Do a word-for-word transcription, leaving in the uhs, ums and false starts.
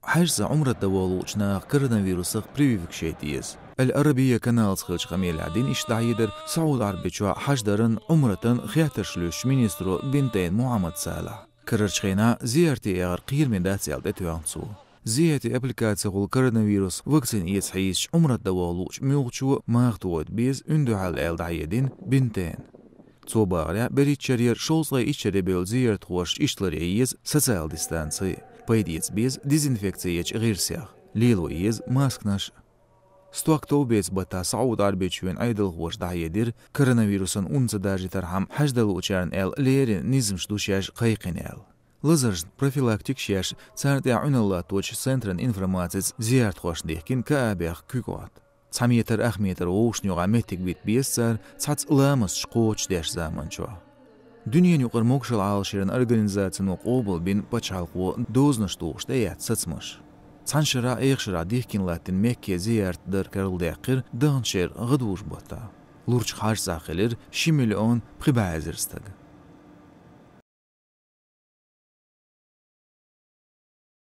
хьажцӀа Ӏумрат дан волалучу наха коронавирусах прививкаш яйта еза. Ал-Арабия каналца хиллачу къамелехь дина иштта дӀахьедар Саудов-Ӏарбийчохь хьаждаран, Ӏумратан хеттарш луьйчу министро Бинтайн Мухьаммад Салахьа. Карарчу хенахь зиярте яхар кхераме дац аьлла тӀетоьхна цо. Зиярте аппликацехула коронавирус вакцина эца хьийзачу Ӏумрат дан волалучу муьлххачо маха тохийта беза уьнда дуьхьал аьлла дӀахьедина Бинтайна. Цо бахарехь, берхӀитта шарера шовзткъе итт шаре бевлла зияртхошка иштта ларъян еза социал дистанци, пайда эца беза дезинфекци ечу гӀирсех, лело еза масканаш. Стохка товбеца баттахь Саудов-Ӏарбийчоьнан Ӏедалхоша дӀахьедира, коронавирусан ун ца даржийтархьама хьаждан луучарна аьлла леррина низамаш ду шаьш кхайкхина аьлла. Лазаршна профилактика еш, царна тӀехь Ӏуьналла латточу центран информацица зияртхошна дихкина Каабех куьйгалхӀотта. Цхьа метр, ах метр вовшашна юкъахь меттиг бита беза цара, цхьацца ламасташ кхочушдеш заманчохь. Дуьненан юкъара могушалла Ӏалашъяран организацино къобалбина пачхьалкхо дозанаш тухуш тӀеэцна сацамаш. Цхьана шарахь, эха шарахь дихкина латтийна Мекке зиярт дар карладаьккхира даханчу шеран гӀадужу баттахь. Лурчу хьажцӀахь хилира ши миллион пхи бӀе эзар стаг.